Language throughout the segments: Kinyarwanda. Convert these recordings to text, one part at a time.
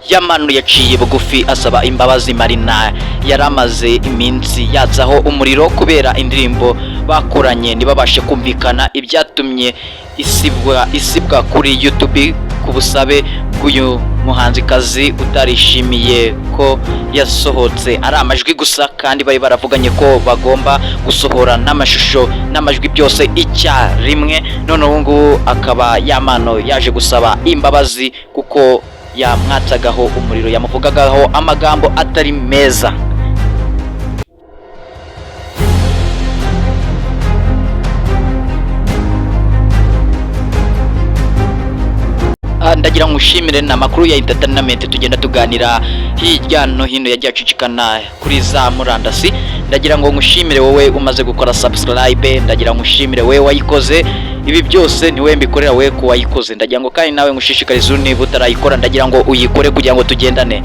Yampano yaciye bugufi asaba imbabazi Marina yari amaze iminsi yatsaho umuriro kubera indirimbo bakoranye ntibabashe kumvikana, ibyatumye isibwa kuri YouTube ku busabe bw'uyu muhanzikazi utarishimiye ko yasohotse ari amajwi gusa, kandi bari baravuganye ko bagomba gusohora n'amashusho n'amajwi byose icyarimwe. None ubu ngubu akaba Yampano yaje gusaba imbabazi kuko yamwatsagaho umuriro, yamuvugagaho amagambo atari meza. Ndagira ngo ushimire ni amakuru ya entertainment tugenda tuganira hirya no hino yagiye acicikana kuri za murandasi. Ndagira ngo ngushimire wowe umaze gukora subscribe, ndagira ngo ngushimire wowe wayikoze. Ibi byose ni wowe mbikorera, wowe ku wayikoze. Ndagira ngo kandi nawe ngushishikarize, niba utarayikora ndagira ngo uyikore kugira ngo tugendane.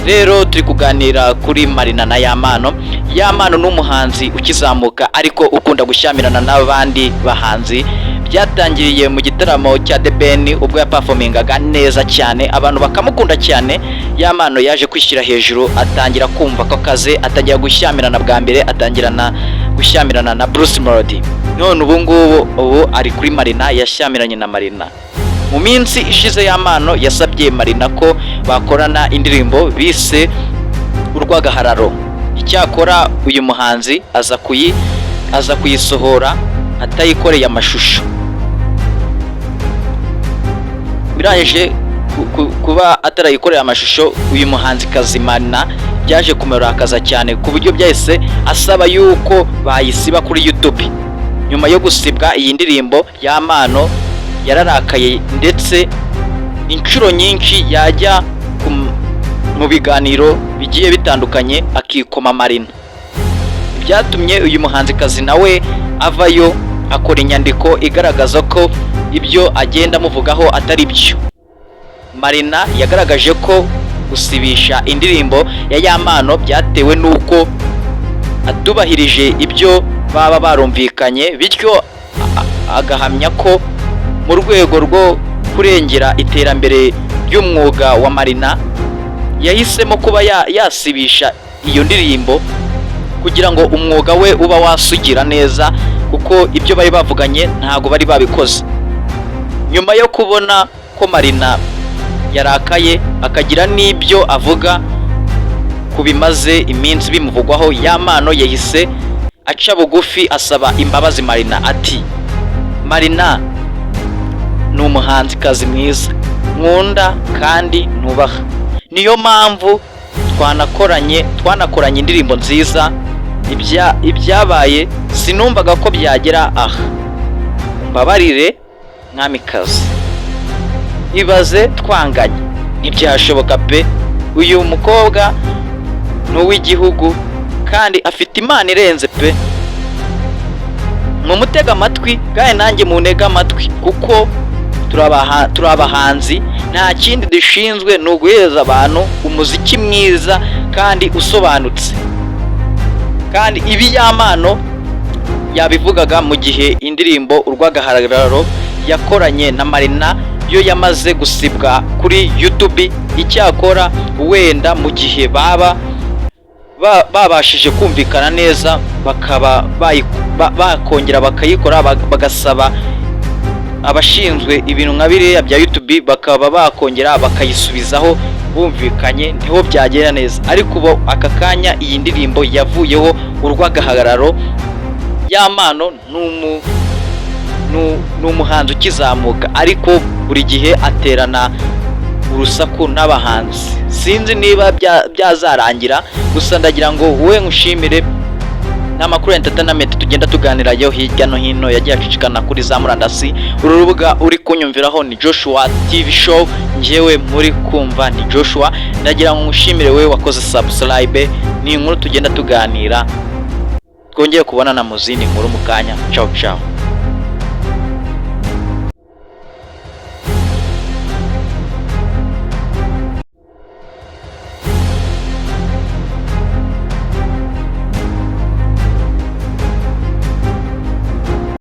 Rero turi kuganira kuri Marina na Yampano. Yampano ni umuhanzi ukizamuka ariko ukunda gushyamirana n'abandi bahanzi. Byatangiriye mu gitaramo cya The Ben ubwo yaperformingaga neza cyane, abantu bakamukunda cyane. Yampano yaje kwishyira hejuru, atangira kumva ko akaze, atangira gushyamirana bwa mbere, atangirana gushyamirana na Bruce Melody. None ubu ngubu ubu ari kuri Marina, yashyamiranye na Marina. Mu minsi ishize Yampano yasabye Marina ko bakorana indirimbo bise Urw'agahararo. Icyakora uyu muhanzi aza kuyisohora atayikoreye amashusho. Birangije kuba atarayikoreye amashusho, uyu muhanzikazi Marina byaje kumurakaza cyane ku buryo byahise asaba yuko bayisiba kuri YouTube. Nyuma yo gusibwa iyi ndirimbo, Yampano yararakaye, ndetse inshuro nyinshi yajya mu biganiro bigiye bitandukanye akikoma Marina. Byatumye uyu muhanzikazi nawe avayo akora inyandiko igaragaza ko ibyo agenda amuvugaho atari byo. Marina yagaragaje ko gusibisha indirimbo ya Yampano byatewe n'uko atubahirije ibyo baba barumvikanye, bityo agahamya ko mu rwego rwo kurengera iterambere ry'umwuga wa Marina yahisemo kuba yasibisha iyo ndirimbo kugira ngo umwuga we uba wasugira neza, kuko ibyo bari bavuganye ntabwo bari babikoze. Nyuma yo kubona ko Marina yarakaye akagira n'ibyo avuga ku bimaze iminsi bimuvugwaho, Yampano yahise aca bugufi asaba imbabazi Marina, ati: "Marina ni umuhanzikazi mwiza nkunda kandi nubaha, niyo mpamvu twanakoranye indirimbo nziza. Ibyabaye sinumvaga ko byagera aha, mbabarire mwamikazi." Ibaze twanganye, ntibyashoboka pe! Uyu mukobwa ni uw'igihugu kandi afite impano irenze pe! Mumutega amatwi kandi nanjye muntege amatwi, kuko turi abahanzi, nta kindi dushinzwe ni uguhereza abantu umuziki mwiza kandi usobanutse. Kandi ibi Yampano yabivugaga mu gihe indirimbo Urw'agahararo yakoranye na Marina yo yamaze gusibwa kuri YouTube. Icyakora wenda mu gihe baba babashije kumvikana neza bakaba bakongera bakayikora, bagasaba abashinzwe ibintu nka biriya bya YouTube bakaba bakongera bakayisubizaho bumvikanye, niho byagenda neza. Ariko ubu aka kanya iyi ndirimbo yavuyeho, Urw'agahararo. Yampano ni umuhanzi ukizamuka, ariko buri gihe aterana urusaku n'abahanzi. Sinzi niba byazarangira. Gusa ndagira ngo wowe nkushimire n'amakuru ya entertainment tugenda tuganirayo hirya no hino yagiye acicikana kuri za murandasi. Uru rubuga uri kunyumviraho ni Joshua TV Show, njyewe muri kumva ni Joshua. Ndagira ngo nkushimire wowe wakoze subscribe. Ni inkuru tugenda tuganira, twongeye kubonana mu zindi nkuru mu kanya. Ciao ciao.